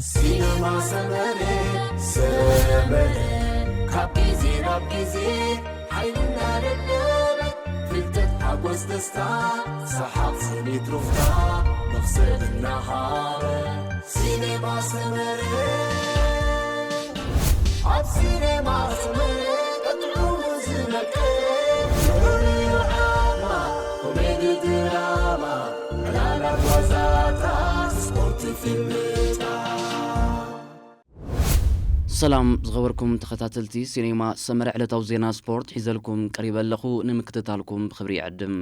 ሲነማ ሰመረ ሰመረ ካብ ግዜ ናብ ግዜ ሓይልና ደለበ ፍልጠት ሓጎስ ደስታ ሰሓቕ ስኒት ሩፍታ መኽሰብ እናሃበ ሲነማ ሰመረ ኣብ ሲነማ ሰመረ ቀጥዑ ዝመቀረ ፍቕሪ ዓማ ኮሜዲ ድራማ ዕላላት ዋዛታት ስፖርት ፊልምታት ሰላም ዝኸበርኩም ተኸታተልቲ ሲኔማ ሰመረ ዕለታዊ ዜና ስፖርት ሒዘልኩም ቀሪበ ኣለኹ። ንምክትታልኩም ብኽብሪ ይዕድም።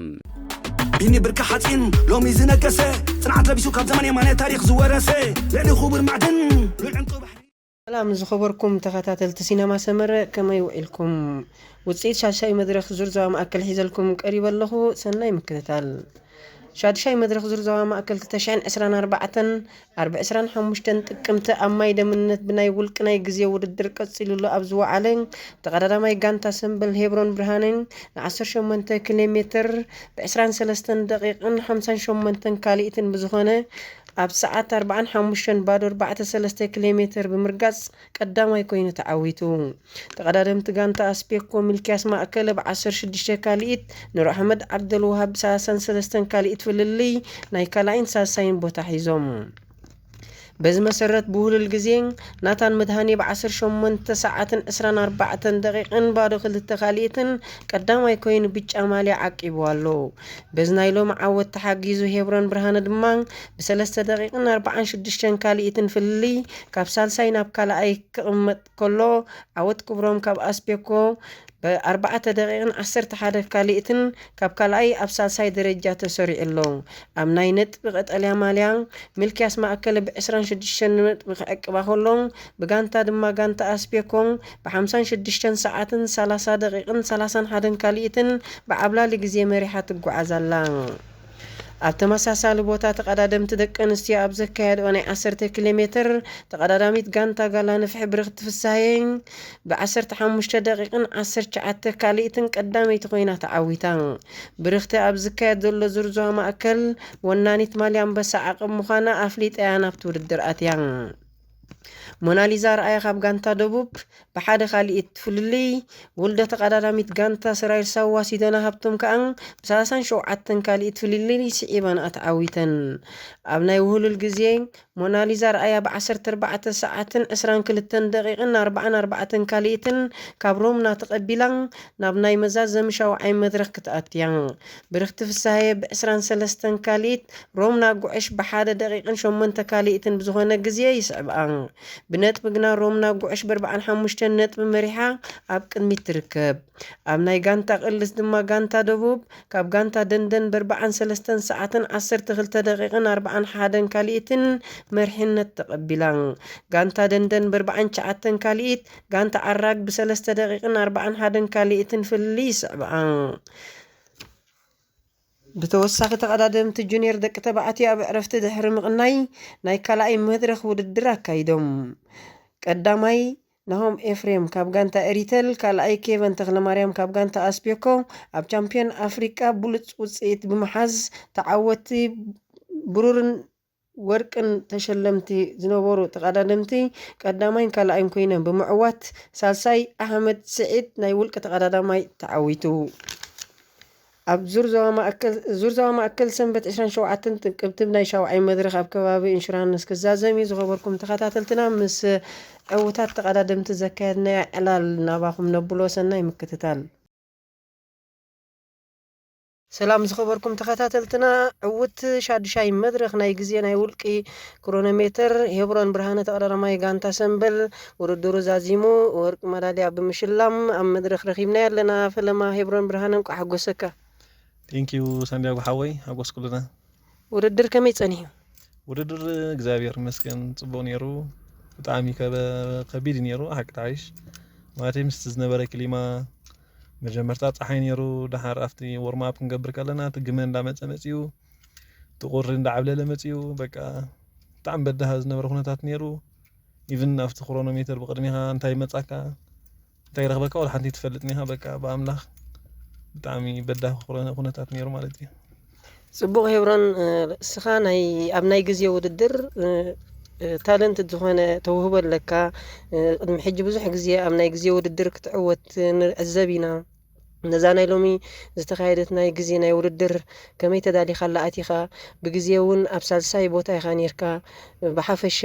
ቢኒ ብርኪ ሓፂን ሎሚ ዝነገሰ ፅንዓት ለቢሱ ካብ ዘመን የማነ ታሪክ ዝወረሰ ልዕሊ ክቡር ማዕድን ልዑል ዕንቁ ባሕሪ ሰላም ዝኸበርኩም ተኸታተልቲ ሲነማ ሰመረ ከመይ ውዒልኩም? ውፅኢት ሻድሻይ መድረኽ ዙር ዞባ ማእከል ሒዘልኩም ቀሪበ ኣለኹ። ሰናይ ምክትታል። ሻድሻይ መድረኽ ዙር ዞባ ማእከል ክልተ ሽሕን ዕስራን ኣርባዕተን ኣርቢ ዕስራን ሓሙሽተን ጥቅምቲ ኣብ ማይ ደምነት ብናይ ውልቂ ናይ ግዜ ውድድር ቀፂሉሉ ኣብ ዝወዓለ ተቐዳዳማይ ጋንታ ሰምበል ሄብሮን ብርሃነ ን ዓሰርተ ሸሞንተ ኪሎ ሜትር ብ ዕስራን ሰለስተን ደቂቕን ሓምሳን ሸሞንተን ካልኢትን ብዝኾነ ኣብ ሰዓት ኣርባዓን ሓሙሽተን ባዶ ኣርባዕተ ሰለስተ ኪሎ ሜትር ብምርጋፅ ቀዳማይ ኮይኑ ተዓዊቱ። ተቐዳደምቲ ጋንታ ኣስፔኮ ሚልክያስ ማእከለ ብ ዓሰርተ ሽዱሽተ ካልኢት፣ ኑር ኣሕመድ ዓብደልውሃብ ብ ሰላሳን ሰለስተን ካልኢት ፍልልይ ናይ ካልኣይን ሳልሳይን ቦታ ሒዞም። በዚ መሰረት ብውህሉል ግዜ ናታን መድሃኔ ብ ዓሰርተ ሸሞንተ ሰዓትን ዕስራን ኣርባዕተን ደቂቕን ባዶ ክልተ ካልኢትን ቀዳማይ ኮይኑ ብጫ ማልያ ዓቂቡ ኣሎ። በዚ ናይ ሎሚ ዓወት ተሓጊዙ ሄብሮን ብርሃነ ድማ ብሰለስተ ደቂቕን ኣርባዓን ሽዱሽተን ካልኢትን ፍልልይ ካብ ሳልሳይ ናብ ካልኣይ ክቕመጥ ከሎ ዓወት ክብሮም ካብ ኣስፔኮ ብኣርባዕተ ደቂቕን ዓሰርተ ሓደ ካልኢትን ካብ ካልኣይ ኣብ ሳልሳይ ደረጃ ተሰሪዑ ኣሎ። ኣብ ናይ ነጥቢ ቀጠልያ ማልያ ሚልክያስ ማእከለ ብ ዕስራን ሽዱሽተን ነጥቢ ክዕቅባ ከሎ ብጋንታ ድማ ጋንታ ኣስፔኮ ብ ሓምሳን ሽዱሽተን ሰዓትን ሰላሳ ደቂቕን ሰላሳን ሓደን ካልኢትን ብዓብላሊ ግዜ መሪሓ ትጓዓዝ ኣላ። ኣብ ተመሳሳሊ ቦታ ተቐዳደምቲ ደቂ ኣንስትዮ ኣብ ዘካየድኦ ናይ ዓሰርተ ኪሎ ሜትር ተቐዳዳሚት ጋንታ ጋላ ንፍሒ ብርኽቲ ፍስሃየ ብ ዓሰርተ ሓሙሽተ ደቂቕን ዓሰርተ ትሽዓተ ካልኢትን ቀዳመይቲ ኮይና ተዓዊታ። ብርኽቲ ኣብ ዝካየድ ዘሎ ዙር ዞባ ማእከል ወናኒት ማልያ ኣንበሳ ዓቐብ ምዃና ኣፍሊጣ እያ ናብቲ ውድድር ኣትያ። ሞናሊዛ ኣርኣያ ካብ ጋንታ ደቡብ ብሓደ ካልኢት ፍልልይ፣ ውልደ ተቐዳዳሚት ጋንታ ሰራዊት ሳዋ ሲደና ሃብቶም ከኣ ብ ሰላሳን ሸውዓተን ካልኢት ፍልልይ ስዒበንኣ ተዓዊተን። ኣብ ናይ ውህሉል ግዜ ሞናሊዛ ኣርኣያ ብ ዓሰርተ ኣርባዕተ ሰዓትን ዕስራን ክልተን ደቂቕን ኣርባዓን ኣርባዕተን ካልኢትን ካብ ሮምና ተቐቢላ ናብ ናይ መዛዘሚ ሻውዓይ መድረኽ ክትኣትያ። ብርኽቲ ፍስሃየ ብ ዕስራን ሰለስተን ካልኢት ሮምና ጉዕሽ ብሓደ ደቂቕን ሸሞንተ ካልኢትን ብዝኾነ ግዜ ይስዕብኣ። ብነጥቢ ግና ሮምና ጉዕሽ ብ ኣርባዓን ሓሙሽተን ነጥቢ መሪሓ ኣብ ቅድሚት ትርከብ። ኣብ ናይ ጋንታ ቅልስ ድማ ጋንታ ደቡብ ካብ ጋንታ ደንደን ብ ኣርባዓን ሰለስተን ሰዓትን ዓሰርተ ክልተ ደቂቕን ኣርባዓን ሓደን ካልኢትን መሪሕነት ተቐቢላ። ጋንታ ደንደን ብ ኣርባዓን ትሽዓተን ካልኢት፣ ጋንታ ዓራግ ብ ሰለስተ ደቂቕን ኣርባዓን ሓደን ካልኢትን ፍልልይ ይስዕብኣ። ብተወሳኺ ተቐዳደምቲ ጁኒየር ደቂ ተባዕትዮ ኣብ ዕረፍቲ ድሕሪ ምቕናይ ናይ ካልኣይ መድረኽ ውድድር ኣካይዶም። ቀዳማይ ናሆም ኤፍሬም ካብ ጋንታ ኤሪተል፣ ካልኣይ ኬቨን ተኽለማርያም ካብ ጋንታ ኣስቤኮ ኣብ ቻምፒዮን ኣፍሪቃ ብሉጽ ውጽኢት ብምሓዝ ተዓወትቲ ብሩርን ወርቅን ተሸለምቲ ዝነበሩ ተቐዳደምቲ ቀዳማይን ካልኣይን ኮይኖም ብምዕዋት ሳልሳይ ኣሕመድ ስዒድ ናይ ውልቂ ተቐዳዳማይ ተዓዊቱ። ኣብ ዙር ዞባ ማእከል ዙር ዞባ ማእከል ሰንበት ዕስራን ሸውዓተን ጥቅምቲ ናይ ሻውዓይ መድረኽ ኣብ ከባቢ ኢንሹራንስ ክዛዘም እዩ። ዝኸበርኩም ተኸታተልትና ምስ ዕውታት ተቐዳደምቲ ዘካየድናዮ ዕላል ናባኹም ነብሎ። ሰናይ ምክትታል። ሰላም ዝኸበርኩም ተኸታተልትና፣ ዕውት ሻዱሻይ መድረኽ ናይ ግዜ ናይ ውልቂ ክሮኖሜተር ሄብሮን ብርሃነ ተቐዳዳማይ ጋንታ ሰምበል ውድድሩ ዛዚሙ ወርቂ መዳልያ ብምሽላም ኣብ መድረኽ ረኺብናዮ ኣለና። ፈለማ ሄብሮን ብርሃነ እንቋዕ ሓጎሰካ። ቴንኪዩ ሳንዲያጎ ሓወይ ሓጎስ ኩልና። ውድድር ከመይ ጸኒሑ? ውድድር እግዚኣብሔር ይመስገን ጽቡቕ ነይሩ። ብጣዕሚ ከበ- ከቢድ እዩ ነይሩ ሓቂ ተሓይሽ ማለት ምስቲ ዝነበረ ክሊማ መጀመርታ ፀሓይ ነይሩ። ደሓር ኣብቲ ወርማፕ ክንገብር ከለና እቲ ግመ እንዳመፀ መፅዩ፣ እቲ ቁሪ እንዳዓብለለ መፅዩ። በቃ ብጣዕሚ በዳህ ዝነበረ ኩነታት ነይሩ። ኢቭን ኣብቲ ክሮኖሜተር ብቅድሚኻ እንታይ መፃካ እንታይ ረኽበካ ወላ ሓንቲ ትፈልጥን ኢኻ። በቃ ብኣምላኽ ብጣዕሚ በዳህ ኩነታት ነይሩ ማለት እዩ። ጽቡቕ ሄብሮን፣ እስኻ ናይ ኣብ ናይ ግዜ ውድድር ታለንት ዝኾነ ተውህቦ ኣለካ። ቅድሚ ሕጂ ብዙሕ ግዜ ኣብ ናይ ግዜ ውድድር ክትዕወት ንዕዘብ ኢና። ነዛ ናይ ሎሚ ዝተኻየደት ናይ ግዜ ናይ ውድድር ከመይ ተዳሊኻላ ኣቲኻ? ብግዜ እውን ኣብ ሳልሳይ ቦታ ኢኻ ኔርካ። ብሓፈሻ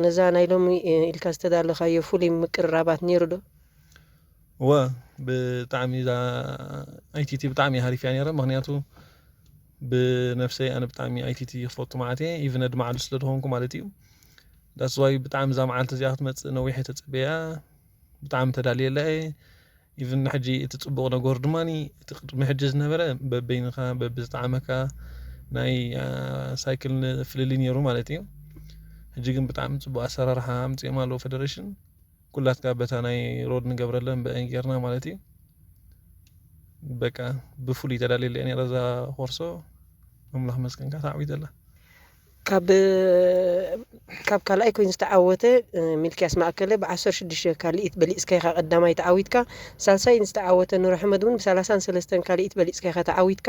ነዛ ናይ ሎሚ ኢልካ ዝተዳለኻዮ ፍሉይ ምቅርራባት ኔሩ ዶ? እወ፣ ብጣዕሚ እዛ ኣይቲቲ ብጣዕሚ ሃሪፍ እያ ነይራ። ምክንያቱ ብነፍሰይ ኣነ ብጣዕሚ ኣይቲቲ ክፈቱ ማለት እየ፣ ኢቭን ኣድማዕሉ ስለ ዝኾንኩ ማለት እዩ። ዳስ ዋይ ብጣዕሚ እዛ መዓልቲ እዚኣ ክትመፅእ ነዊሕ ተፀበያ፣ ብጣዕሚ ተዳልየላ እየ። ኢቭን ሕጂ እቲ ፅቡቕ ነገር ድማ እቲ ቅድሚ ሕጂ ዝነበረ በበይንኻ በብዝጠዓመካ ናይ ሳይክል ፍልልይ ነይሩ ማለት እዩ። ሕጂ ግን ብጣዕሚ ፅቡቕ ኣሰራርሓ ኣምፅኦም ኣለዉ ፌደሬሽን። ኩላትካ በታ ናይ ሮድ ንገብረለን ብአን ጌርና ማለት እዩ። በቃ ብፍሉይ ተዳልየለ እያ ነይራ እዛ ኮርሶ። ኣምላኽ መስገንካ ተዓዊተላ። ካብ ካብ ካልኣይ ኮይኑ ዝተዓወተ ሚልክያስ ማእከለ ብ16 ካልኢት በሊፅካ ኢኻ ቀዳማይ ተዓዊትካ። ሳልሳይ ዝተዓወተ ኑር ኣሕመድ እውን ብ33 ካልኢት በሊፅካ ኢኻ ተዓዊትካ።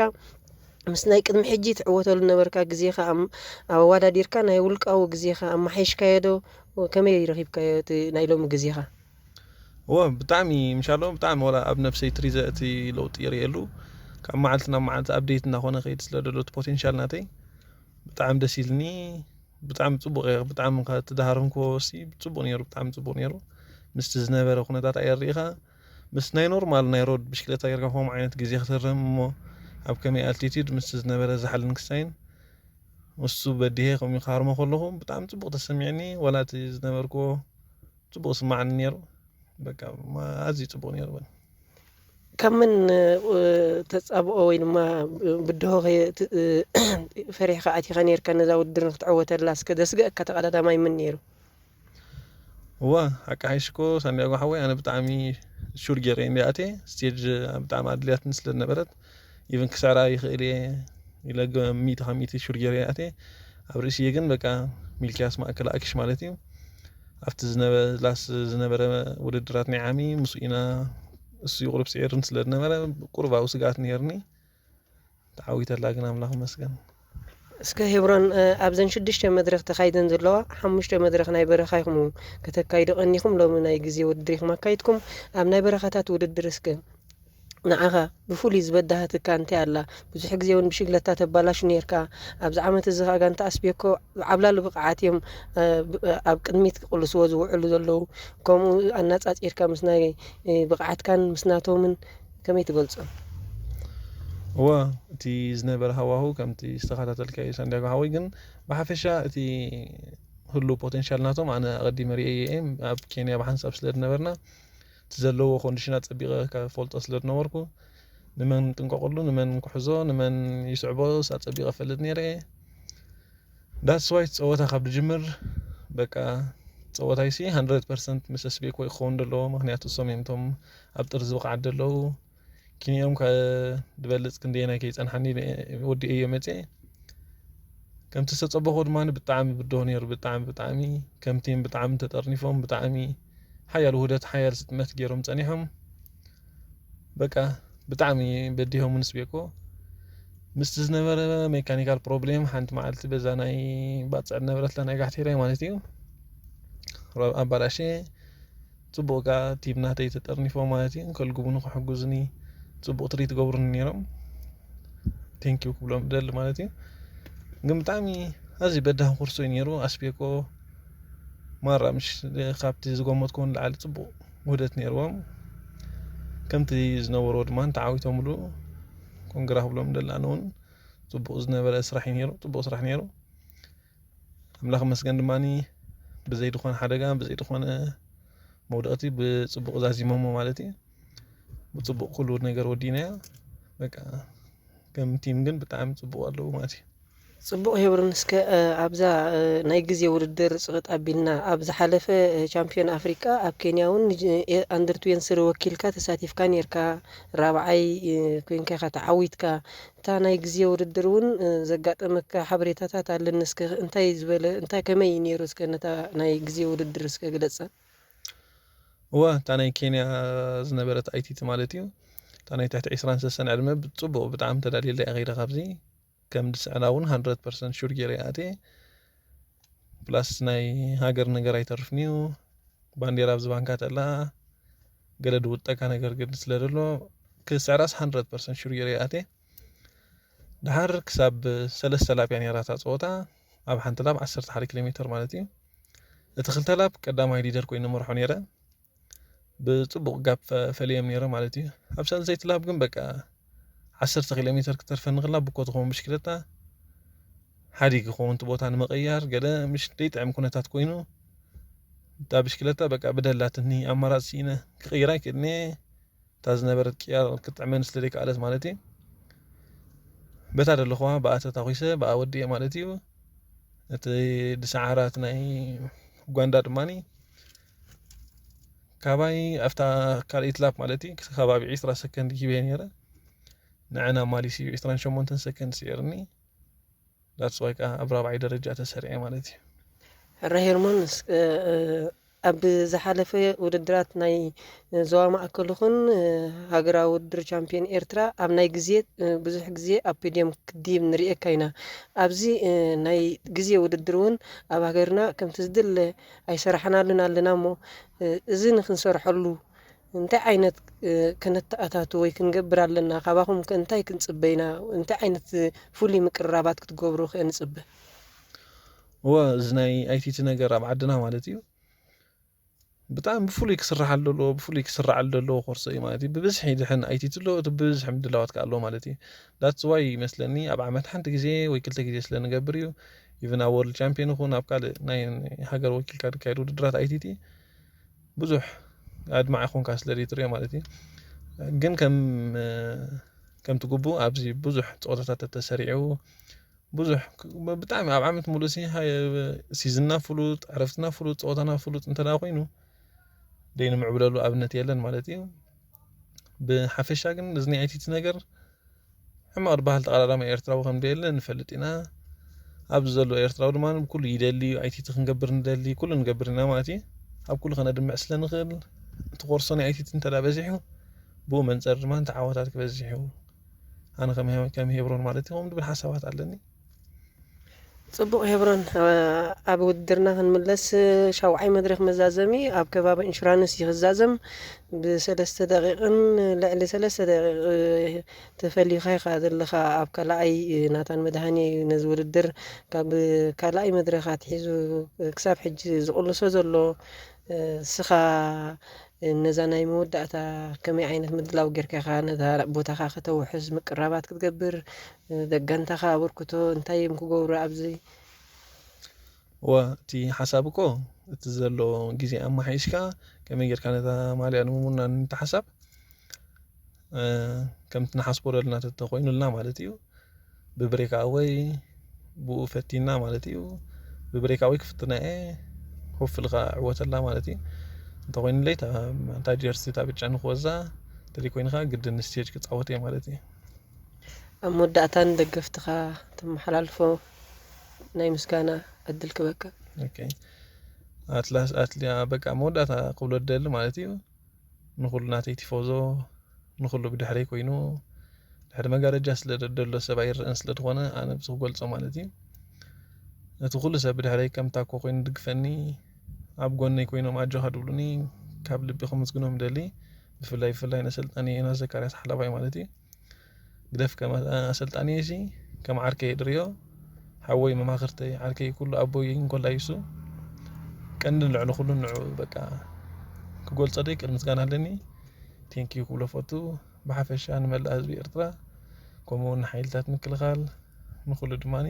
ምስ ናይ ቅድሚ ሕጂ ትዕወተሉ ነበርካ ግዜኻ ኣም- ኣወዳዲርካ ናይ ውልቃዊ ግዜኻ ኣመሓይሽካዮ ዶ? ከመይ ረኺብካዮ እቲ ናይ ሎሚ ግዜኻ? እወ ብጣዕሚ ምሻሎ ብጣዕሚ ወላ ኣብ ነብሰይ ትሪዘ እቲ ለውጢ ይርእየሉ። ካብ መዓልቲ ናብ መዓልቲ ኣፕዴት እናኾነ ከይድ ስለ ደሎ እቲ ፖቴንሻል ናተይ ብጣዕሚ ደስ ኢልኒ። ብጣዕሚ ፅቡቅ እየ። ብጣዕሚ ካብ ትዳሃረምክዎ ሲ ፅቡቅ ነይሩ፣ ብጣዕሚ ፅቡቅ ነይሩ። ምስቲ ዝነበረ ኩነታት ኣየር ርኢኻ ምስ ናይ ኖርማል ናይ ሮድ ብሽክለታ ጌርካ ከምኡ ዓይነት ግዜ ክትህረም እሞ ኣብ ከመይ ኣልቲቲድ ምስቲ ዝነበረ ዛሕልን ክሳይን እሱ በዲሄ ከምኡ ክሃርሞ ከለኹ ብጣዕሚ ፅቡቅ ተሰሚዕኒ። ወላ እቲ ዝነበርክዎ ፅቡቅ ስማዕኒ ነይሩ። በቃ ማ- ኣዝዩ ፅቡቅ ነይሩ በል። ካብ መን ተፃብኦ ወይ ድማ ብድሆ ከየ- ት- ፈሪሕካ ኣቲኻ ነርካ ነዛ ውድድር ንክትዕወተላ? እስከ ዘስገእካ ተቐዳዳማይ መን ነይሩ? እዋ ሓቂ ሓይሽኮ ሳንዲያጎ ሓወይ ኣነ ብጣዕሚ ሹር ገይረ እንዲ ኣቴ ስቴጅ ብጣዕሚ ኣድልያትኒ ስለ ዝነበረት ኢቨን ክስዕራ ይኽእል እየ ኢለ ገ- ሚእቲ ካብ ሚእቲ ሹር ገይረ ኣቴ ኣብ ርእሲየ ግን በቃ ሚልኪያስ ማእከል ኣኪሽ ማለት እዩ ኣብቲ ዝነበ ላስ ዝነበረ ውድድራት ናይ ዓሚ ምስ ኢና እሱ ይቁርብ ስዒርን ስለ ዝነበረ ቁርባዊ ስግኣት ነይርኒ ተዓዊተላ ግን ኣምላኽ መስገን እስከ ሄብሮን ኣብዘን ሽዱሽተ መድረክ ተካይደን ዘለዋ ሓሙሽተ መድረክ ናይ በረኻ ኢኹም ከተካይዱ ቀኒኹም ሎሚ ናይ ግዜ ውድድር ኢኹም ኣካይድኩም ኣብ ናይ በረኻታት ውድድር እስከ ንዓኻ ብፍሉይ ዝበዳሃትካ እንታይ ኣላ ብዙሕ ግዜ እውን ብሽግለታ ተባላሹ ነርካ ኣብዚ ዓመት እዚ ከዓ ጋንታ ኣስቤኮ ዓብላሊ ብቕዓት እዮም ኣብ ቅድሚት ክቅልስዎ ዝውዕሉ ዘለዉ ከምኡ ኣናፃፂርካ ምስ ናይ ብቕዓትካን ምስ ናቶምን ከመይ ትገልፆ? እወ እቲ ዝነበረ ሃዋሁ ከምቲ ዝተኸታተልካዮ ሳንዲያጎ ሓወይ ግን ብሓፈሻ እቲ ህሉ ፖቴንሻል ናቶም ኣነ ኣቐዲመ ርእየ እየ ኣብ ኬንያ ብሓንሳብ ስለ ዝነበርና እቲ ዘለዎ ኮንዲሽን ኣፀቢቐ ከፈልጦ ስለ ዝነበርኩ ንመን ጥንቀቕሉ ንመን ክሕዞ ንመን ይስዕቦ ኣፀቢቐ ፈልጥ ነይረ እየ that's why ጸወታ ካብ ድጅምር በቃ ጸወታይ ሲ 100 ፐርሰንት ምስ ስቤኮ ክኸውን ዘለዎ ምክንያቱ እሶም እዮም እቶም ኣብ ጥርዚ ብቕዓት ዘለዉ ኪንኦም ድበልፅ ክንደየናይ ከይፀንሓኒ ወዲኤዮ መፅኤ ከምቲ ዝተፀበኹ ድማ ብጣዕሚ ብድሆ ነይሩ ብጣዕሚ ብጣዕሚ ከምቲም ብጣዕሚ ተጠርኒፎም ብጣዕሚ ሓያል ውህደት ሓያል ስጥመት ገይሮም ፀኒሖም በቃ ብጣዕሚ በዲሆም ንስቤኮ ምስቲ ዝነበረ ሜካኒካል ፕሮብሌም ሓንቲ መዓልቲ በዛ ናይ ባፅዕ ነበረትላ ናይ ጋሕቴራይ ማለት እዩ ኣባላሸ ፅቡቅ ካ ቲም ናተይ ተጠርኒፎ ማለት እዩ ከልግቡኒ ክሕግዙኒ ፅቡቅ ትሪት ገብሩኒ ነይሮም ቴንኪው ክብሎም ደሊ ማለት እዩ ግን ብጣዕሚ ኣዚ በዳህ ኩርሶ እዩ ነይሩ ኣስቤኮ ማራ ምሽ ካብቲ ዝገመትኩ ንላዕሊ ፅቡቅ ውህደት ነይርዎም ከምቲ ዝነበሮ ድማ ተዓዊቶምሉ ኮንግራ ክብሎም ደሊ ኣነ እውን ፅቡቅ ዝነበረ ስራሕ እዩ ነይሩ ፅቡቅ ስራሕ ነይሩ ኣምላኽ መስገን ድማ ብዘይ ድኾነ ሓደጋ ብዘይ ድኾነ መውደቕቲ ብፅቡቅ ዛዚሞሞ ማለት እዩ ብፅቡቅ ኩሉ ነገር ወዲናዮ በቃ ከም ቲም ግን ብጣዕሚ ፅቡቅ ኣለዉ ማለት እዩ ፅቡቅ ሄብርን እስከ ኣብዛ ናይ ግዜ ውድድር ፅቕጥ ኣቢልና ኣብ ዝሓለፈ ቻምፒዮን ኣፍሪቃ ኣብ ኬንያ እውን ኣንድር ትዌንቲ ስሪ ወኪልካ ተሳቲፍካ ነርካ ራብዓይ ኮይንካ ኢካ ተዓዊትካ እታ ናይ ግዜ ውድድር እውን ዘጋጠመካ ሓበሬታታት ኣለኒ እስከ እንታይ ዝበለ እንታይ ከመይ እዩ ነይሩ እስከ ነታ ናይ ግዜ ውድድር እስከ ግለፀ እወ እታ ናይ ኬንያ ዝነበረት ኣይቲቲ ማለት እዩ እታ ናይ ትሕቲ ዕስራን ሰሰን ዕድመ ብፅቡቅ ብጣዕሚ ተዳልየላ እያ ከይዳ ካብዚ ከም ድስዕና እውን ሃንድረድ ፐርሰንት ሹር ገይረ እየ ኣትየ ፕላስ ናይ ሃገር ነገር ኣይተርፍን እዩ። ባንዴራ ኣብዚ ባንካ ተላ ገለ ድውጠካ ነገር ግን ስለ ደሎ ክስዕራስ ሓንድረድ ፐርሰንት ሽሩ ገይረ ይኣትየ። ድሓር ክሳብ ሰለስተ ላብ እያ ነይራ እታ ፀወታ፣ ኣብ ሓንቲ ላብ ዓሰርተ ሓደ ኪሎ ሜትር ማለት እዩ። እቲ ክልተ ላብ ቀዳማይ ሊደር ኮይኑ መርሖ ነይረ። ብፅቡቕ ጋፕ ፈ- ፈልዮም ነይረ ማለት እዩ። ኣብ ሳልሰይቲ ላብ ግን በቃ ዓሰርተ ኪሎ ሜትር ክተርፈኒ ክላ ብኮ ትኸውን ብሽክለታ ሓዲግ ክኸውን እቲ ቦታ ንምቕያር ገለ ምሽ ደይጥዕም ኩነታት ኮይኑ እታ ብሽክለታ በቃ ብደላትኒ ኣማራፂ ስኢነ ክቕይራ ይክእልኒ እታ ዝነበረት ቅያር ክትጥዕመኒ ስለ ዘይከኣለት ማለት እዩ። በታ ዘለኹዋ ብኣ ተታኺሰ ብኣ ወዲኤ ማለት እዩ። እቲ ድሰዓራት ናይ ኡጋንዳ ድማኒ ካባይ ኣብታ ካልኣይቲ ላፕ ማለት እዩ ከባቢ ዒስራ ሰከንድ ሂበ ነይረ። ንዕና ማሊሲ ዒስራን ሸሞንተን ሰከንድ ስዒርኒ። ዳትስ ዋይ ከዓ ኣብ ራብዓይ ደረጃ ተሰሪዐ ማለት እዩ። ሕረ ሄርሞን፣ እስከ፣ እ፣ ኣብ ዝሓለፈ ውድድራት ናይ ዞባ ማእከል ይኹን፣ እ፣ ሃገራዊ ውድድር ቻምፒዮን ኤርትራ ኣብ ናይ ግዜ፣ እ፣ ብዙሕ ግዜ ኣብ ፖድየም ክድይብ ንርእየካ ኢና። ኣብዚ፣ እ፣ ናይ ግዜ ውድድር እውን ኣብ ሃገርና ከምቲ ዝድለ ኣይሰራሕናሉን ኣለና እሞ፣ እ፣ እዚ ንክንሰርሐሉ እንታይ ዓይነት፣ እ፣ ከነተኣታቱ ወይ ክንገብር ኣለና? ካባኹም ከ እንታይ ክንጽበ ኢና? እንታይ ዓይነት፣ እ፣ ፍሉይ ምቅርራባት ክትገብሩ ከ ንጽበ? እወ፣ እዚ ናይ ኣይቲቲ ነገር ኣብ ዓድና ማለት እዩ ብጣዕሚ ብፍሉይ ክስርሓሉ ኣለዎ፣ ብፍሉይ ክስርዓሉ ዘለዎ ኮርሶ እዩ ማለት እዩ። ብብዝሒ ድሕን ኣይቲቲ ኣሎ፣ እቲ ብብዝሒ ምድላዋት ከ ኣለዎ ማለት እዩ። ዳትስ ዋይ ይመስለኒ ኣብ ዓመት ሓንቲ ግዜ ወይ ክልተ ግዜ ስለ ንገብር እዩ። ኢቭን ኣብ ወርልድ ቻምፒዮን ይኹን ኣብ ካልእ ናይ ሃገር ወኪልካ ዝካየድ ውድድራት ኣይቲቲ ብዙሕ ኣድማዒ ኮንካ ስለ ዘይትሪኦ ማለት እዩ። ግን ከም ከምቲ ግቡእ ኣብዚ ብዙሕ ፀወታታት ተተሰሪዑ ብዙሕ ብጣዕሚ ኣብ ዓመት ሙሉእ ሲ ሲዝንና ፍሉጥ፣ ዕረፍትና ፍሉጥ፣ ፀወታና ፍሉጥ እንተ ደኣ ኮይኑ ደይ ንምዕብለሉ ኣብነት የለን ማለት እዩ። ብሓፈሻ ግን እዚ ናይ ኣይቲቲ ነገር ሕማቕ ዝበሃል ተቐዳዳማይ ኤርትራዊ ከም ደየለ ንፈልጥ ኢና። ኣብዚ ዘሎ ኤርትራዊ ድማ ብኩሉ ይደሊ እዩ። ኣይቲቲ ክንገብር ንደሊ፣ ኩሉ ንገብር ኢና ማለት እዩ። ኣብ ኩሉ ከነድምዕ ስለ ንኽእል እቲ ኮርሶ ናይ ኣይቲቲ እንተ ደኣ በዚሑ ብኡ መንጸር ድማ እቲ ዓወታት ክበዝሕ እዩ። ኣነ ከም ሄ- ከም ሄብሮን ማለት እዩ ከምኡ ድብል ሓሳባት ኣለኒ። ጽቡቕ ሄብሮን፣ እ፣ ኣብ ውድድርና ክንምለስ፣ እ፣ ሻውዓይ መድረኽ መዛዘሚ ኣብ ከባቢ ኢንሹራንስ እዩ ክዛዘም። ብሰለስተ ደቂቕን ልዕሊ ሰለስተ ደቂቕ፣ እ፣ ተፈልዩኻ ኢኻ ዘለኻ። ኣብ ካልኣይ፣ እ፣ ናታን መድሃኒ እዩ ነዚ ውድድር ካብ ካልኣይ መድረኽ ኣትሒዙ ክሳብ ሕጂ ዝቕልሶ ዘሎ። እ፣ እስኻ ነዛ ናይ መወዳእታ ከመይ ዓይነት ምድላው ጌርካ ኢኻ ነታ ቦታኻ ከተውሕስ ምቅራባት ክትገብር? ደጋንታኻ ኣበርክቶ እንታይ እዮም ክገብሩ ኣብዚ? እወ፣ እቲ ሓሳብ እኮ እቲ ዘሎ ግዜ ኣማሓይሽካ ከመይ ጌርካ ነታ ማልያ ንምውናን እቲ ሓሳብ፣ እ፣ ከምቲ ንሓስቦ ደልና ተተኮይኑልና ማለት እዩ። ብብሬካ ኣወይ ብኡ ፈቲና ማለት እዩ። ብብሬካ ኣወይ ክፍትና እየ፣ ሆፍሊ ከዓ ዕወተላ ማለት እዩ። እንተኮይኑለይ እታ ጀርሲ እታ ብጫ ንክወዛ ተለይ ኮይንካ ግድን ስቴጅ ክፃወት እየ ማለት እዩ። ኣብ መወዳእታ ንደገፍትኻ ተመሓላልፎ ናይ ምስጋና ዕድል ክበካ። ኦኬ። ኣትላስ ኣትሊያ በቃ መወዳእታ ክብሎ ደሊ ማለት እዩ። ንኹሉ ናተይ ቲፎዞ ንኹሉ ብድሕረይ ኮይኑ ድሕሪ መጋረጃ ስለ ደሎ ሰብ ኣይረእን ስለ ዝኾነ ኣነ ብዚ ክገልጾ ማለት እዩ። እቲ ኩሉ ሰብ ብድሕረይ ከም ታኮ ኮይኑ ድግፈኒ ኣብ ጎነይ ኮይኖም ኣጆኻ ድብሉኒ ካብ ልቢ ከመስግኖም ደሊ። ብፍላይ ብፍላይ ነሰልጣኒ ዮናስ ዘካርያስ ሓላባይ ማለት እዩ። ግደፍ ከም ኣሰልጣኒ ሲ ከም ዓርከይ ድርዮ ሓወይ መማኽርተይ ዓርከይ ኩሉ ኣቦይ እንኮላይ እሱ ቀንድን ልዕሊ ኩሉን ንዑ በቃ ክገልጾ ደይ ቅድሚ ምስጋና ኣለኒ። ቴንኪዩ ክብሎ ፈቱ። ብሓፈሻ ንመላእ ህዝቢ ኤርትራ ከምኡ እውን ንሓይልታት ምክልኻል ንኩሉ ድማኒ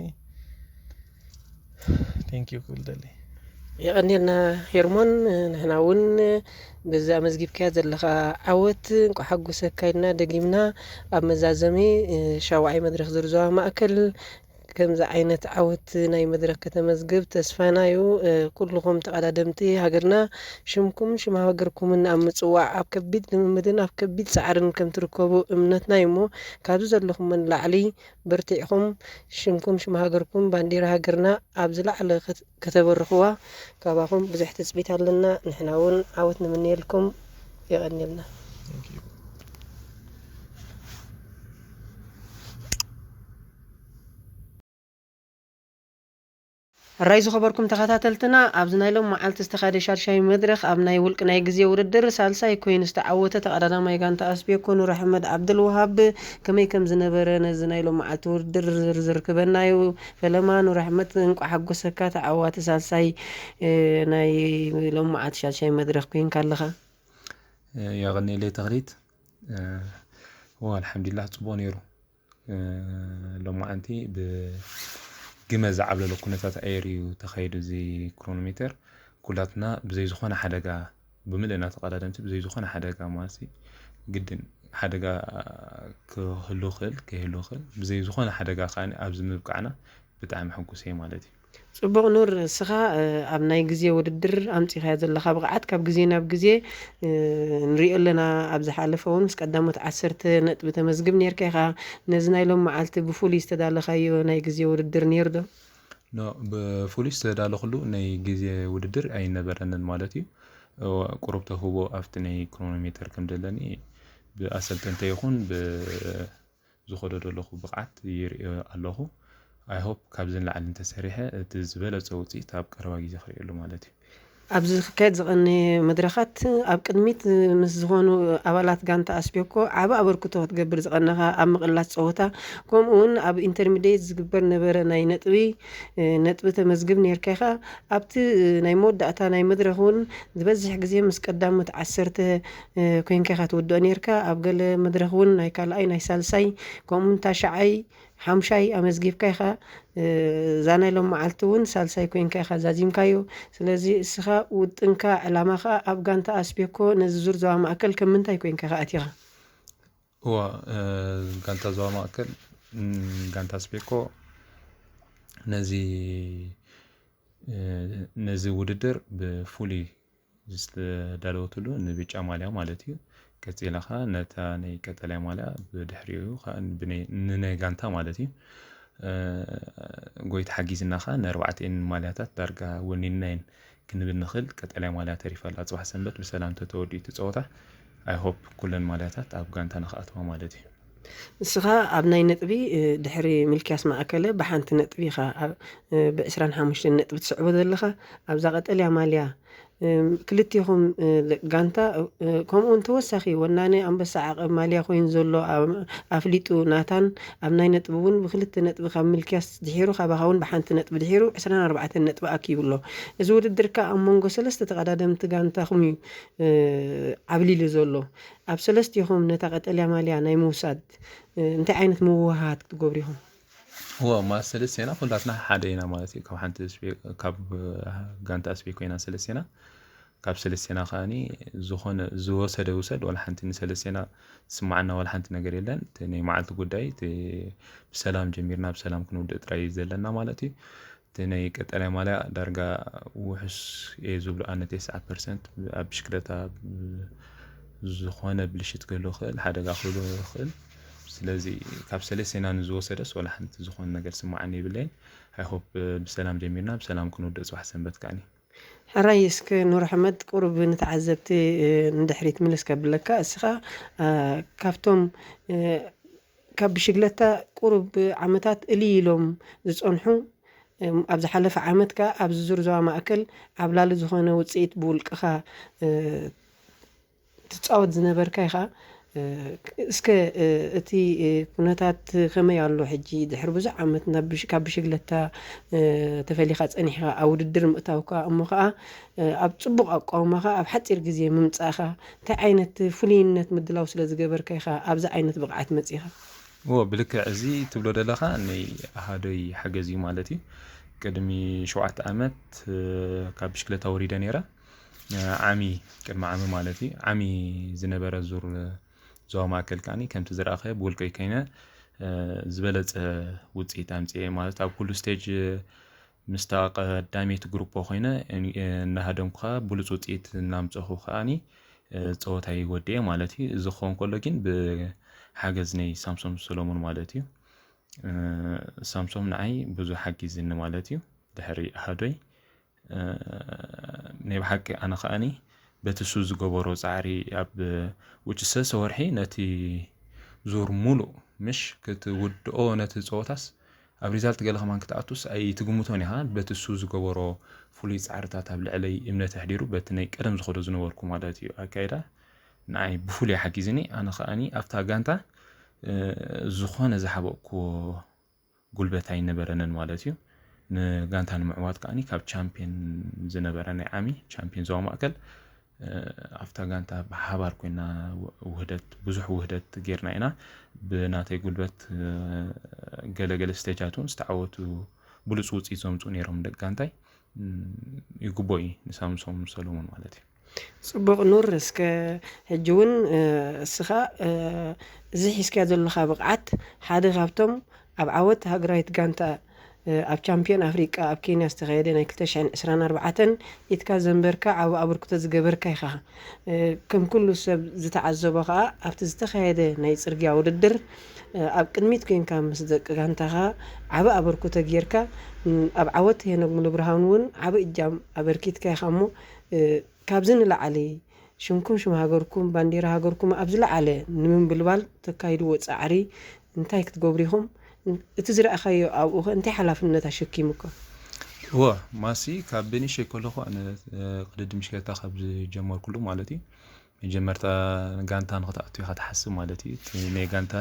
ቴንኪዩ ክብል ደሊ። የቐንየልና ሄርሞን፣ ንሕና እውን በዛ መዝጊብካያ ዘለኻ ዓወት እንቋ ሓጎሰካ ኢልና ደጊምና ኣብ መዛዘሚ ሻውዓይ መድረኽ ዝርዝዋ ማእከል ከምዚ ዓይነት ዓወት ናይ መድረኽ ከተመዝግብ ተስፋና እዩ። ኩልኹም ተቐዳደምቲ ሃገርና ሽምኩም ሽም ሃገርኩምን ኣብ ምጽዋዕ ኣብ ከቢድ ልምምድን ኣብ ከቢድ ጻዕርን ከም ትርከቡ እምነትና እዩ እሞ ካብዚ ዘለኹም ንላዕሊ በርቲዕኹም ሽምኩም ሽም ሃገርኩም ባንዴራ ሃገርና ኣብ ዝለዓለ ከት- ከተበርኽዋ ካባኹም ብዙሕ ትጽቢት ኣለና። ንሕና እውን ዓወት ንምንየልኩም። የቐንየልና። ሕራይ ዝኸበርኩም ተኸታተልትና፣ ኣብዚ ናይ ሎም መዓልቲ ዝተኻደ ሻድሻይ መድረኽ ኣብ ናይ ውልቂ ናይ ግዜ ውድድር ሳልሳይ ኮይኑ ዝተዓወተ ተቐዳዳማይ ጋንታ ኣስቤኮ ኑር ኣሕመድ ዓብደልውሃብ ከመይ ከም ዝነበረ ነዚ ናይ ሎም መዓልቲ ውድድር ዝርዝር ክበና እዩ። ፈለማ ኑር ኣሕመድ፣ እንቋዕ ሓጎሰካ ተዓዋቲ ሳልሳይ ናይ ሎም መዓልቲ ሻድሻይ መድረኽ ኮንካ ኣለኻ። የቐኒለይ ተኽሊት። እዋ ኣልሓምዱሊላህ ጽቡቕ ነይሩ። ሎማዓንቲ ብግመ ዝዓብለሎ ኩነታት ኣየር እዩ ተኻይዱ እዚ ክሮኖሜተር። ኩላትና ብዘይ ዝኾነ ሓደጋ፣ ብምልእና ተቐዳደምቲ ብዘይ ዝኾነ ሓደጋ ማለት ግድን ሓደጋ ክህሉ ክእል ከይህሉ ክእል ብዘይ ዝኾነ ሓደጋ ከዓ ኣብዚ ምብቃዕና ብጣዕሚ ሕጉስ እየ ማለት እዩ። ጽቡቕ ኑር፣ እስኻ ኣብ ናይ ግዜ ውድድር ኣምጺኻዮ ዘለኻ ብቕዓት ካብ ግዜ ናብ ግዜ ንሪኦ ኣለና። ኣብ ዝሓለፈ እውን ምስ ቀዳሞት ዓሰርተ ነጥቢ ተመዝግብ ነርካ ኢኻ። ነዚ ናይ ሎም መዓልቲ ብፍሉይ ዝተዳለኻዮ ናይ ግዜ ውድድር ነይሩ ዶ? ኖ፣ ብፍሉይ ዝተዳለኹሉ ናይ ግዜ ውድድር ኣይነበረንን ማለት እዩ። ቁሩብ ተውህቦ ኣብቲ ናይ ክሮኖሜተር ከም ዘለኒ ብኣሰልጠንተ ይኹን ብ ዝኸዶ ዘለኹ ብቕዓት ይርእዮ ኣለኹ። I hope ካብዚ ንላዕሊ እንተሰሪሐ እቲ ዝበለፀ ውፅኢት ኣብ ቀረባ ግዜ ክርእየሉ ማለት እዩ። ኣብዚ ክካየድ ዝቐነየ መድረኻት ኣብ ቅድሚት ምስ ዝኾኑ ኣባላት ጋንታ ኣስቤኮ ዓቢ ኣበርክቶ ክትገብር ዝቐነኻ ኣብ ምቕላስ ፀወታ ከምኡ እውን ኣብ ኢንተርሚዲየት ዝግበር ነበረ ናይ ነጥቢ ነጥቢ ተመዝግብ ነርካ ኢኻ። ኣብቲ ናይ መወዳእታ ናይ መድረኽ እውን ዝበዝሕ ግዜ ምስ ቀዳሞት ዓሰርተ ኮይንካ ኢኻ ትውድኦ ነርካ። ኣብ ገለ መድረኽ እውን ናይ ካልኣይ ናይ ሳልሳይ ከምኡ እውን ታሽዓይ ሓምሻይ ኣመዝጊብካ ኢኻ። እዛ ናይ ሎም መዓልቲ እውን ሳልሳይ ኮይንካ ኢኻ ዛዚምካዮ። ስለዚ እስኻ ውጥንካ ዕላማኻ ኣብ ጋንታ ኣስቤኮ ነዚ ዙር ዞባ ማእከል ከም ምንታይ ኮይንካ ኢኻ ኣቲኻ? እዋ ጋንታ ዞባ ማእከል ጋንታ ኣስቤኮ ነዚ ነዚ ውድድር ብፍሉይ ዝተዳለወትሉ ንብጫ ማልያ ማለት እዩ። ቀፂላ ከዓ ነታ ናይ ቀጠልያ ማልያ ብድሕሪኡ ከዓ ንናይ ጋንታ ማለት እዩ ጎይታ ሓጊዝና ከዓ ንኣርባዕተን ማልያታት ዳርጋ ወኒንናየን ክንብል ንኽእል። ቀጠልያ ማልያ ተሪፋላ። ፅባሕ ሰንበት ብሰላም ተተወዲኡ እቲ ፀወታ I hope ኩለን ማልያታት ኣብ ጋንታ ንክኣትዋ ማለት እዩ። ንስኻ ኣብ ናይ ነጥቢ ድሕሪ ሚልክያስ ማእከለ ብሓንቲ ነጥቢ ኢኻ ብዕስራን ሓሙሽተን ነጥቢ ትስዕቦ ዘለኻ። ኣብዛ ቀጠልያ ማልያ ክልቲኹም ጋንታ ከምኡውን ተወሳኺ ወናኒ ኣንበሳ ዓቐብ ማልያ ኮይኑ ዘሎ ኣፍሊጡ ናታን ኣብ ናይ ነጥቢ እውን ብክልተ ነጥቢ ካብ ሚልክያስ ድሒሩ ካባኻ እውን ብሓንቲ ነጥቢ ድሒሩ ዕስራን ኣርባዕተን ነጥቢ ኣኪቡ ኣሎ። እዚ ውድድር ከኣ ኣብ መንጎ ሰለስተ ተቐዳደምቲ ጋንታኹም እዩ ዓብሊሉ ዘሎ። ኣብ ሰለስቲኹም ነታ ቀጠልያ ማልያ ናይ ምውሳድ እንታይ ዓይነት ምውህሃድ ክትገብሩ ኢኹም? እወ፣ ማለት ሰለስቴና ኩላትና ሓደ ኢና ማለት እዩ። ካብ ሓንቲ ስፔ- ካብ ጋንታ ስፔኮ ኢና ሰለስቴና። ካብ ሰለስቴና ከኣኒ ዝኾነ ዝወሰደ ውሰድ ዋላ ሓንቲ ንሰለስቴና ዝስማዓና ዋላ ሓንቲ ነገር የለን። እቲ ናይ መዓልቲ ጉዳይ እቲ ብሰላም ጀሚርና ብሰላም ክንውድእ ጥራይ እዩ ዘለና ማለት እዩ። እቲ ናይ ቀጠልያ ማልያ ዳርጋ ውሑስ እየ ዝብሎ ኣነ ተስዓ ፐርሰንት ኣብ ብሽክለታ ዝኾነ ብልሽት ክህሉ ይኽእል፣ ሓደጋ ክህሉ ይኽእል። ስለዚ ካብ ሰለስቴና ንዝወሰደስ ዋላ ሓንቲ ዝኾነ ነገር ስማዓኒ የብለይን። I hope ብሰላም ጀሚርና ብሰላም ክንውድእ ጽባሕ ሰንበት ከኣኒ። ሕራይ እስከ ኑር ኣሕመድ ቁሩብ ንተዓዘብቲ ንድሕሪት ምልስ ከብለካ እስኻ ካብቶም ካብ ብሽግለታ ቁሩብ ዓመታት እልይ ኢሎም ዝጸንሑ ኣብ ዝሓለፈ ዓመት ከኣ ኣብዚ ዙር ዞባ ማእከል ዓብላሊ ዝኾነ ውጽኢት ብውልቅኻ ትጻወት ዝነበርካ ኢኻ። እስከ እቲ ኩነታት ከመይ ኣሎ ሕጂ ድሕሪ ብዙሕ ዓመት ካብ ብሽግለታ ተፈሊኻ ጸኒሕኻ ኣብ ውድድር ምእታውካ እሞ ከኣ ኣብ ጽቡቕ ኣቋውማኻ ኣብ ሓጺር ግዜ ምምጻእኻ እንታይ ዓይነት ፍሉይነት ምድላው ስለ ዝገበርካ ኢኻ ኣብዚ ዓይነት ብቕዓት መጺኻ? እዎ ብልክዕ እዚ ትብሎ ዘለኻ ናይ ኣሃዶይ ሓገዝ እዩ ማለት እዩ። ቅድሚ ሸውዓተ ዓመት ካብ ብሽክለታ ወሪደ ነይረ። ዓሚ ቅድሚ ዓሚ ማለት እዩ። ዓሚ ዝነበረ ዙር ዞባ ማእከል ከዓኒ ከምቲ ዝረኣኸ ብውልቀይ ከይነ ዝበለፀ ውፅኢት ኣምፅኤ ማለት ኣብ ኩሉ ስቴጅ ምስታ ቀዳመይቲ ግሩፖ ኮይነ እናሃደምኩ ከዓ ብሉፅ ውፅኢት እናምፀኹ ከዓኒ ፀወታይ ወዲኤ ማለት እዩ። እዚ ክኸውን ከሎ ግን ብሓገዝ ናይ ሳምሶም ሰሎሙን ማለት እዩ። ሳምሶም ንዓይ ብዙሕ ሓጊዝኒ ማለት እዩ። ድሕሪ ኣሃዶይ ናይ ብሓቂ ኣነ ከዓኒ በቲ እሱ ዝገበሮ ፃዕሪ ኣብ ውጭ ሰለስተ ወርሒ ነቲ ዙር ሙሉእ ምሽ ክትውድኦ ነቲ ፀወታስ ኣብ ሪዛልት ገለ ከማን ክትኣቱስ ኣይትግምቶን ኢኻ። በቲ እሱ ዝገበሮ ፍሉይ ጻዕርታት ኣብ ልዕለይ እምነት ኣሕዲሩ፣ በቲ ናይ ቀደም ዝኸዶ ዝነበርኩ ማለት እዩ ኣካይዳ ንዓይ ብፍሉይ ሓጊዝኒ። ኣነ ከኣኒ ኣብታ ጋንታ ዝኾነ ዝሓበእኩዎ ጉልበት ኣይነበረንን ማለት እዩ። ንጋንታ ንምዕዋት ከኣኒ ካብ ቻምፒዮን ዝነበረ ናይ ዓሚ ቻምፒዮን ዞባ ማእከል ኣብታ ጋንታ ብሓባር ኮይና ውህደት ብዙሕ ውህደት ጌርና ኢና። ብናተይ ጉልበት ገለገለ ስቴጃት እውን ዝተዓወቱ ብሉፅ ውፅኢት ዘምፅኡ ነይሮም ደቂ ጋንታይ። ይግቦ እዩ ንሳምሶም ሰሎሞን ማለት እዩ። ፅቡቕ ኑር። እስከ ሕጂ እውን እስኻ እዚ ሒዝካዮ ዘለኻ ብቕዓት ሓደ ካብቶም ኣብ ዓወት ሃገራዊት ጋንታ ኣብ ቻምፒዮን ኣፍሪቃ ኣብ ኬንያ ዝተኻየደ ናይ ክልተ ሽሕን ዕስራን ኣርባዕተን ኢትካ ዘንበርካ ዓቢ ኣበርክቶ ዝገበርካ ኢኻ። ከም ኩሉ ሰብ ዝተዓዘቦ ከኣ ኣብቲ ዝተኻየደ ናይ ጽርግያ ውድድር ኣብ ቅድሚት ኮንካ ምስ ደቂ ጋንታኻ ዓቢ ኣበርክቶ ጌርካ ኣብ ዓወት ሄኖክ ሙሉብርሃን እውን ዓቢ እጃም ኣበርኪትካ ኢኻ እሞ ካብዚ ንላዕሊ ሽምኩም ሽም ሃገርኩም ባንዴራ ሃገርኩም ኣብ ዝለዓለ ንምንብልባል ተካይድዎ ጻዕሪ እንታይ ክትገብሩ ኢኹም? እቲ ዝረኣኻዮ ኣብኡ ኸ እንታይ ሓላፍነት ኣሸኪሙካ? እወ ማሲ ካብ ቤኒሸ ከለኹ ኣነ ቅድድም ሽክለታ ካብ ዝጀመርኩሉ ማለት እዩ መጀመርታ ጋንታ ንክትኣቱ ኢኻ ትሓስብ ማለት እዩ እቲ ናይ ጋንታ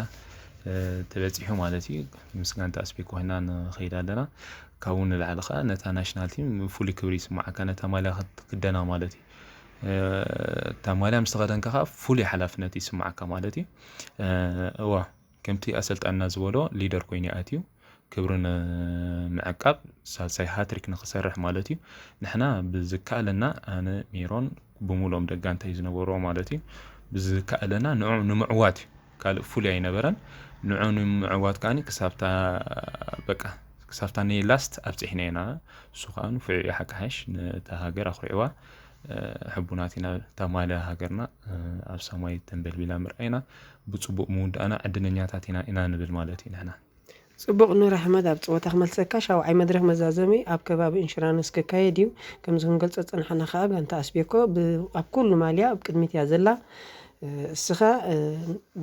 ተበፂሑ ማለት እዩ ምስ ጋንታ ኣስቤኮ ኮይና ንኸይድ ኣለና ካብኡ ንላዕሊ ከዓ ነታ ናሽናል ቲም ፍሉይ ክብሪ ይስማዓካ ነታ ማልያ ክትክደና ማለት እዩ እታ ማልያ ምስ ተኸደንካ ከዓ ፍሉይ ሓላፍነት ይስማዓካ ማለት እዩ እዋ ከምቲ ኣሰልጣንና ዝበሎ ሊደር ኮይኑ ኣትዩ ክብሪ ንምዕቃብ ሳልሳይ ሃትሪክ ንክሰርሕ ማለት እዩ ንሕና ብዝከኣለና ኣነ ሜሮን ብምሉኦም ደጋንታይ ዝነበርዎ ማለት እዩ ብዝከኣለና ንዑ ንምዕዋት እዩ ካልእ ፍሉይ ኣይነበረን ንዑ ንምዕዋት ከዓኒ ክሳብታ በቃ ክሳብታ ናይ ላስት ኣብፂሕና ኢና እሱ ከዓ ንፉዕ እዩ ሓቂ ሓሽ ነታ ሃገር ኣኩሪዕዋ ሕቡናት ኢና እታ ማልያ ሃገርና ኣብ ሰማይ ተንበልቢላ ምርኣይና ብፅቡቅ ምውዳእና ዕድለኛታት ኢና ኢና ንብል ማለት እዩ ንሕና ፅቡቕ ኑር ኣሕመድ ኣብ ፀወታ ክመልሰካ ሻውዓይ መድረክ መዛዘሚ ኣብ ከባቢ ኢንሹራንስ ክካየድ እዩ ከምዚ ክንገልፆ ዝፀናሕና ከዓ ጋንታ ኣስቤኮ ኣብ ኩሉ ማልያ ኣብ ቅድሚት እያ ዘላ እስኻ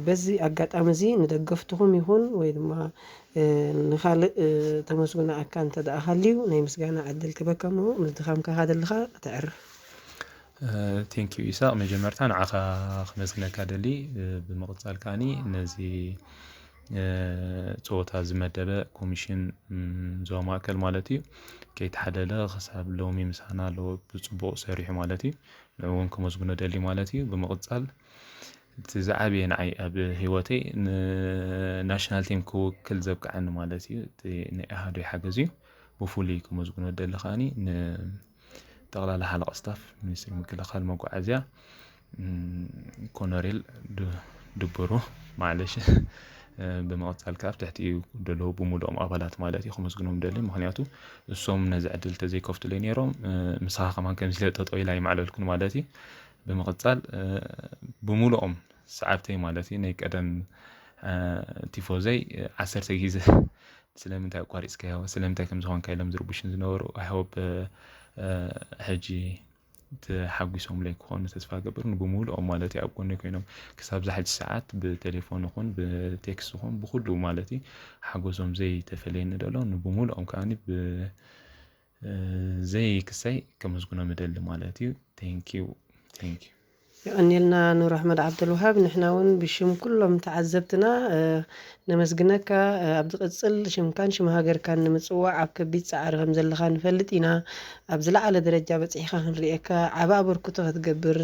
በዚ ኣጋጣሚ እዚ ንደገፍትኹም ይኹን ወይ ድማ ንኻልእ ተመስግኖ ኣካ እንተ ደኣ ሃልዩ ናይ ምስጋና ዕድል ክበካ እሞ ምስ ድኻምካ ካደልኻ ተዕርፍ ቴንኪዩ ኢሳቅ መጀመርታ ንዓኻ ክመስግነካ ደሊ ብምቕፃል ከዓኒ ነዚ ፀወታ ዝመደበ ኮሚሽን ዞባ ማእከል ማለት እዩ ከይተሓለለ ክሳብ ሎሚ ምሳና ኣለዎ ብፅቡቕ ሰሪሑ ማለት እዩ ንዕውን ከመስግኖ ደሊ ማለት እዩ ብምቕፃል እቲ ዝዓበየ ንዓይ ኣብ ህይወተይ ንናሽናል ቲም ክውክል ዘብቅዓኒ ማለት እዩ እቲ ናይ ኣሃዱ ሓገዝ እዩ ብፍሉይ ከመስግኖ ደሊ ከዓኒ ጠቕላላ ሓለቓ ስታፍ ሚኒስትሪ ምክልኻል መጓዓዝያ ኮነሬል ድብሩ ማዕለሽ ብምቕፃል ከዓ ኣብ ትሕቲኡ ዘለዉ ብምሉኦም ኣባላት ማለት እዩ ከመስግኖም ደሊ ምክንያቱ እሶም ነዚ ዕድል ተዘይከፍቱለይ ነይሮም ምሳኻ ከማን ከምዚ ጠጠው ኢላ ይማዕለልኩን ማለት እዩ ብምቕፃል ብምሉኦም ሰዓብተይ ማለት እዩ ናይ ቀደም ቲፎዘይ ዓሰርተ ግዜ ስለምንታይ ኣቋሪፅካዮ ስለምንታይ ከም ዝኾንካ ኢሎም ዝርብሹን ዝነበሩ ኣይሆብ ሕጂ ተሓጒሶምለይ ክኾኑ ተስፋ ገብር ንብምሉኦም ማለት እዩ ኣብ ጎነይ ኮይኖም ክሳብ ዛ ሕጂ ሰዓት ብቴሌፎን ይኹን ብቴክስት ይኹን ብኩሉ ማለት እዩ ሓጎሶም ዘይተፈለየኒ ደሎ ንብምሉኦም ከዓ ዘይክሳይ ከመስግኖም እደሊ ማለት እዩ thank you thank you የቐንየልና ኑር ኣሕመድ ዓብደልውሃብ ንሕና እውን ብሽም ኩሎም ተዓዘብትና ነመስግነካ ኣብ ዝቕፅል ሽምካን ሽም ሃገርካን ንምፅዋዕ ኣብ ከቢድ ፃዕሪ ከም ዘለኻ ንፈልጥ ኢና ኣብ ዝለዓለ ደረጃ በፂሕካ ክንርእየካ ዓብ ኣበርክቶ ክትገብር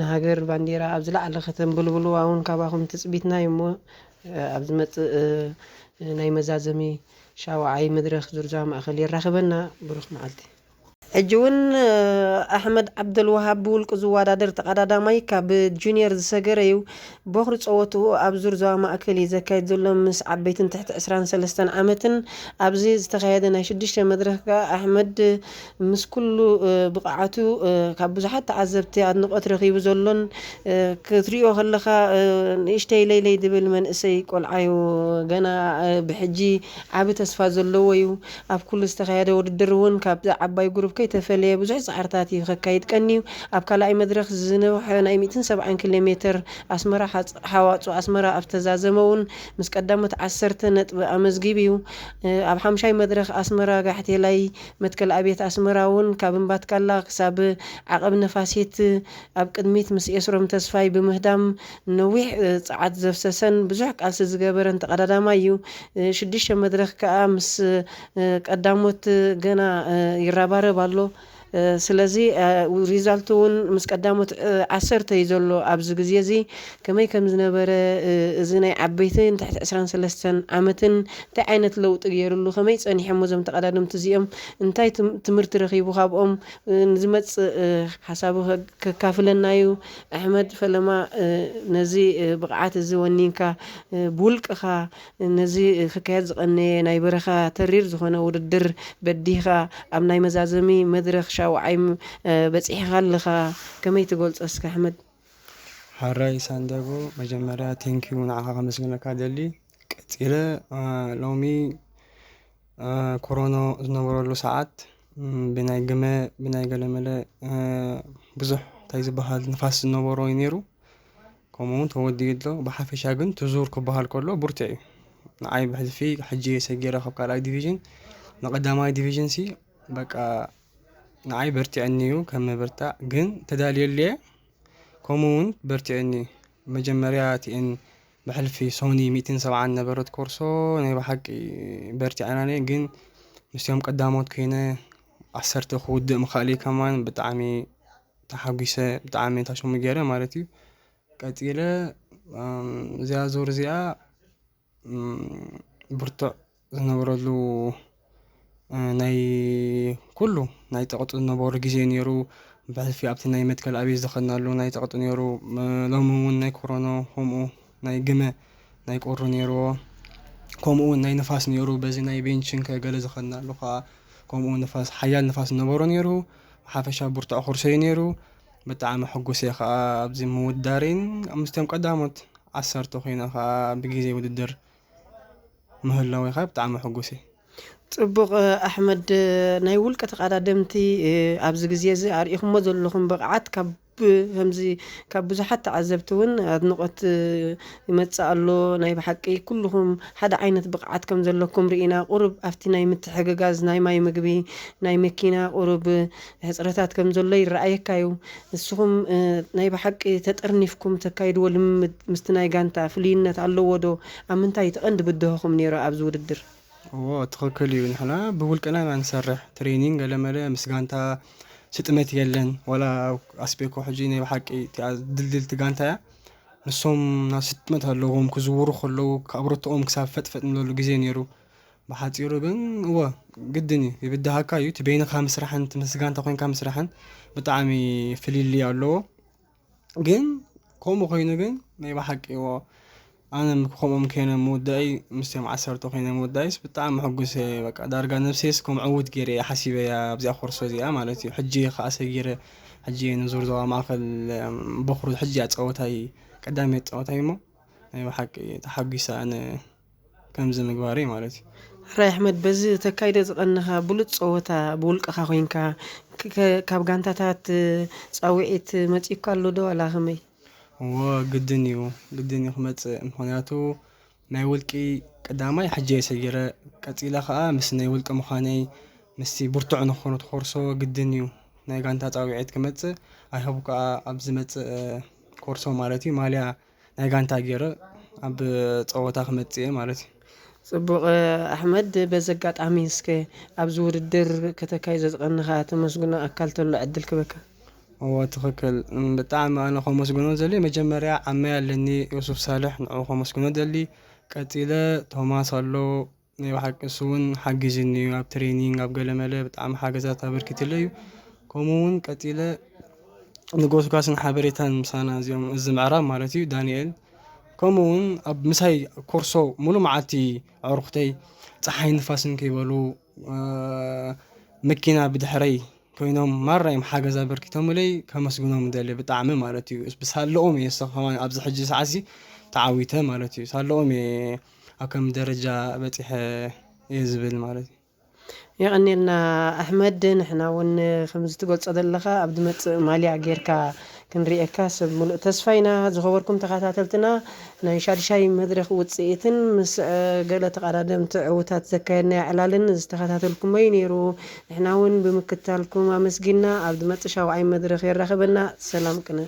ንሃገር ባንዴራ ኣብ ዝለዓለ ከተንብልብልዋ እውን ካባኹም ትፅቢትና እዩ እሞ ኣብ ዝመፅእ ናይ መዛዘሚ ሻውዓይ መድረኽ ዙርዛ ማእኸል የራኽበና ብሩኽ መዓልቲ ሕጂ እውን ኣሕመድ ዓብደልዋሃብ ብውልቁ ዝወዳደር ተቐዳዳማይ ካብ ጁኒየር ዝሰገረ እዩ። ቦኽሪ ጸወትኡ ኣብ ዙር ዞባ ማእከል እዩ ዘካይድ ዘሎ ምስ ዓበይትን ትሕቲ ዕስራን ሰለስተን ዓመትን። ኣብዚ ዝተኻየደ ናይ ሽዱሽተ መድረኽ ከኣ ኣሕመድ ምስ ኩሉ ብቕዓቱ ካብ ብዙሓት ተዓዘብቲ ኣድንቖት ረኺቡ ዘሎን ክትሪኦ ከለኻ ንእሽተይ ለይለይ ዝብል መንእሰይ ቆልዓ እዩ። ገና ብሕጂ ዓቢ ተስፋ ዘለዎ እዩ። ኣብ ኩሉ ዝተኻየደ ውድድር እውን ካብዛ ዓባይ ጉሩፕ ከይተፈለየ ብዙሕ ጻዕርታት እዩ ከካይድ ቀንዩ። ኣብ ካልኣይ መድረኽ ዝነውሐ ናይ ሚእትን ሰብዓን ኪሎ ሜትር ኣስመራ ሓጽ-፣ ሓዋጹ ኣስመራ ኣብ ዝተዛዘመ እውን ምስ ቀዳሞት ዓሰርተ ነጥቢ ኣመዝጊቡ እዩ። እ፣ ኣብ ሓምሻይ መድረኽ ኣስመራ ጋሕቴላይ መትከል ኣብየት ኣስመራ እውን ካብ እምባትካላ ክሳብ ዓቐብ ነፋሲት ኣብ ቅድሚት ምስ ኤስሮም ተስፋይ ብምህዳም ነዊሕ፣ እ፣ ጸዓት ዘፍሰሰን ብዙሕ ቃልሲ ዝገበረን ተቐዳዳማይ እዩ። እ፣ ሽዱሽተ መድረኽ ከኣ ምስ፣ እ፣ ቀዳሞት ገና፣ እ፣ ይረባረብ ኣሎ። እ፣ ስለዚ፣ እ፣ ሪዛልቱ እውን ምስ ቀዳሞት፣ እ፣ ዓሰርተ እዩ ዘሎ ኣብዚ ግዜ እዚ። ከመይ ከም ዝነበረ፣ እ፣ እዚ ናይ ዓበይትን ትሕቲ ዕስራን ሰለስተን ዓመትን እንታይ ዓይነት ለውጢ ገይሩሉ፣ ከመይ ጸኒሖም እዞም ተቐዳደምቲ እዚኦም፣ እንታይ ትም-፣ ትምህርቲ ረኺቡ ካብኦም፣ እ፣ ንዝመጽእ፣ እ፣ ሓሳቡ ከ-፣ ከካፍለና እዩ። ኣሕመድ ፈለማ፣ እ፣ ነዚ፣ እ፣ ብቕዓት እዚ ወኒንካ፣ እ፣ ብውልቅኻ ነዚ ክካየድ ዝቐነየ ናይ በረኻ ተሪር ዝኾነ ውድድር በዲህኻ ኣብ ናይ መዛዘሚ መድረኽ ሻውዓይ ም-፣ እ፣ በጺሕኻ ኣለኻ። ከመይ ትገልጾ እስከ ኣሕመድ? ሓራይ ሳንዳጎ፣ መጀመርያ ቴንኪዩ ንዓኻ ከመስግነካ ደሊ። ቀጺለ፣ እ፣ ሎሚ፣ እ፣ ኮሮኖ ዝነበረሉ ሰዓት፣ ም፣ ብናይ ግመ፣ ብናይ ገለመለ፣ እ፣ ብዙሕ እንታይ ዝበሃል ንፋስ ዝነበሮ እዩ ነይሩ። ከምኡ እውን ተወዲኡ ኣሎ። ብሓፈሻ ግን እቲ ዙር ክበሃል ከሎ ብርቱዕ እዩ። ንዓይ ብሕልፊ ሕጂ እየ ሰጊረ ካብ ካልኣይ ዲቪዥን ንቐዳማይ ዲቪዥን ሲ በቃ ንዓይ በርቲዐኒ እዩ ከም ምብርታዕ ግን ተዳልየሉ እየ። ከምኡ እውን በርቲዐኒ መጀመርያ እቲኤን ብሕልፊ ሶኒ ሚእትን ሰብዓን ነበረት ኮርሶ ናይ ብሓቂ በርቲዐናኒ ግን ምስቲኦም ቀዳሞት ኮይነ ዓሰርተ ክውድእ ምኽኣለይ ከማን ብጣዕሚ ተሓጒሰ ብጣዕሚ ታሽሙ ገይረ ማለት እዩ። ቀጺለ፣ እም፣ እዚኣ ዙር እዚኣ፣ እም፣ ብርቱዕ ዝነበረሉ፣ እ፣ ናይ ኩሉ ናይ ጸቕጢ ዝነበሩ ግዜ ነይሩ። ብሕልፊ ኣብቲ ናይ መትከል ኣብይ ዝኸድናሉ ናይ ጸቕጢ ነይሩ። እ፣ ሎሚ እውን ናይ ኮሮኖ ከምኡ ናይ ግመ ናይ ቁሪ ነይርዎ። ከምኡ እውን ናይ ንፋስ ነይሩ። በዚ ናይ ቤንችን ከገለ ዝኸድናሉ ከዓ ከምኡ ንፋስ፣ ሓያል ንፋስ ዝነበሮ ነይሩ። ሓፈሻ ብርቱዕ ኮርሶ እዩ ነይሩ። ብጣዕሚ ሕጉስ እየ ከዓ ኣብዚ ምውዳሬን ምስቶም ቀዳሞት ዓሰርተ ኮይነ ከዓ ብግዜ ውድድር ምህላወይ ከዓ ብጣዕሚ ሕጉስ እየ። ጽቡቕ፣ ኣሕመድ፣ ናይ ውልቀ ተቐዳደምቲ፣ ኣብዚ ግዜ እዚ ኣርኢኹሞ ዘለኹም ብቕዓት ካብ፣ ከምዚ፣ ካብ ብዙሓት ተዓዘብቲ እውን ኣድንቖት ይመጽእ ኣሎ። ናይ ብሓቂ ኩልኹም ሓደ ዓይነት ብቕዓት ከም ዘለኩም ርኢና። ቁሩብ ኣብቲ ናይ ምትሕግጋዝ ናይ ማይ ምግቢ፣ ናይ መኪና ቁሩብ ሕጽረታት ከም ዘሎ ይረኣየካ እዩ። ንስኹም፣ እ፣ ናይ ብሓቂ ተጠርኒፍኩም ተካይድዎ ልምምድ ምስቲ ናይ ጋንታ ፍልይነት ኣለዎ ዶ? ኣብ ምንታይ እቲ ቀንዲ ብድሆኹም ነይሩ ኣብዚ ውድድር? እዎ፣ ትኽክል እዩ። ንሕና ብውልቅና ኢና ንሰርሕ። ትሬኒንግ ገለመለ ምስ ጋንታ ስጥመት የለን። ዋላ ኣስቤኮ ሕጂ ናይ ብሓቂ እቲኣ ድልድልቲ ጋንታ እያ። ንሶም ናብ ስጥመት ኣለዎም፣ ክዝውሩ ከለዉ፣ ካብ ርትኦም ክሳብ ፈጥፈጥ ንብለሉ ግዜ ነይሩ። ብሓጺሩ ግን፣ እወ፣ ግድን እዩ። ይብድሃካ እዩ። እቲ በይንኻ ምስራሕን እቲ ምስ ጋንታ ኮይንካ ምስራሕን ብጣዕሚ ፍልልይ ኣለዎ። ግን ከምኡ ኮይኑ ግን ናይ ብሓቂ እዎ፣ ኣነ ም-፣ ከምኦም ከይነ ምውዳእይ፣ ምስቶም ዓሰርተ ኮይነ ምውዳእይስ ብጣዕሚ ሕጉስ እየ። በቃ ዳርጋ ነብሰይስ ከም ዕዉት ገይረ እየ ሓሲበያ ኣብዚኣ ኮርሶ እዚኣ ማለት እዩ። ሕጂ እየ ከኣ ሰጊረ፣ ሕጂ እየ ንዙር ዞባ ማእከል፣ እም፣ በኹሪ ሕጂ እያ ጸወታይ፣ ቀዳመይቲ ጸወታይ እሞ ናይ ብሓቂ ተሓጒሰ ኣነ ከምዚ ምግባረይ ማለት እዩ። ሕራይ ኣሕመድ፣ በዚ ተካይዶ ዝቐነኻ ብሉጽ ጸወታ ብውልቅኻ ኮይንካ፣ ክ-፣ ከ-፣ ካብ ጋንታታት ጻውዒት መጺእካ ኣሎ ዶ ዋላ ከመይ? እዎ፣ ግድን እዩ፣ ግድን እዩ ክመጽእ። ምኽንያቱ ናይ ውልቂ ቀዳማይ ሕጂ እየ ሰጊረ፣ ቀጺለ ኸኣ ምስ ናይ ውልቂ ምዃነይ፣ ምስቲ ብርቱዕ ንኽኾኑ ትኾርሶ ግድን እዩ። ናይ ጋንታ ጻውዒት ክመጽእ፣ ኣይሆፕ ከኣ ኣብ ዝመጽእ ኮርሶ ማለት እዩ፣ ማልያ ናይ ጋንታ ገይረ ኣብ ጸወታ ክመጽእ እየ ማለት እዩ። ጽቡቕ ኣሕመድ፣ በዚ ኣጋጣሚ እስከ ኣብዚ ውድድር ከተካይዶ ዝቐነኻ ተመስግኖ ኣካል ተሎ ዕድል ክበካ። እዎ፣ ትኽክል። እም፣ ብጣዕሚ ኣነ ከመስግኖ ዘሊ መጀመርያ ዓመይ ኣለኒ፣ ዮሱፍ ሳልሕ፣ ንዕኡ ከመስግኖ ደሊ። ቀጺለ ቶማስ ኣሎ፣ ናይ ብሓቂ እሱ እውን ሓጊዝኒ እዩ፣ ኣብ ትሬኒንግ፣ ኣብ ገለመለ ብጣዕሚ ሓገዛት ኣበርኪትለይ እዩ። ከምኡ እውን ቀጺለ ንጎስጓስን ሓበሬታን ምሳና እዚኦም፣ እዚ ምዕራብ ማለት እዩ፣ ዳንኤል። ከምኡ እውን ኣብ ምሳይ ኮርሶ ሙሉ መዓልቲ ኣዕሩኽተይ ጸሓይ ንፋስን ከይበሉ፣ እ፣ መኪና ብድሕረይ ኮይኖም ማራ እዮም ሓገዝ ኣበርኪቶምለይ፣ ከመስግኖም እደሊ ብጣዕሚ ማለት እዩ። ብሳለኦም እየ ንሱ ከማን ኣብዚ ሕጂ ሰዓትሲ ተዓዊተ ማለት እዩ። ሳለኦም እየ ኣብ ከም ደረጃ በጺሐ እየ ዝብል ማለት እዩ። የቐኔልና ኣሕመድ። ንሕና እውን ከምዚ ትገልጾ ዘለኻ ኣብ ዝመጽእ ማልያ ጌርካ ክንርእየካ ሰብ ምሉእ ተስፋ ኢና። ዝኸበርኩም ተኸታተልትና፣ ናይ ሻድሻይ መድረኽ ውጽኢትን ምስ ገለ ተቐዳደምቲ ዕውታት ዘካየድናዮ ዕላልን ዝተኸታተልኩሞ እዩ ነይሩ። ንሕና እውን ብምክታልኩም ኣመስጊና። ኣብ ዝመጽእ ሻውዓይ መድረኽ የራኽበና። ሰላም ቅነ።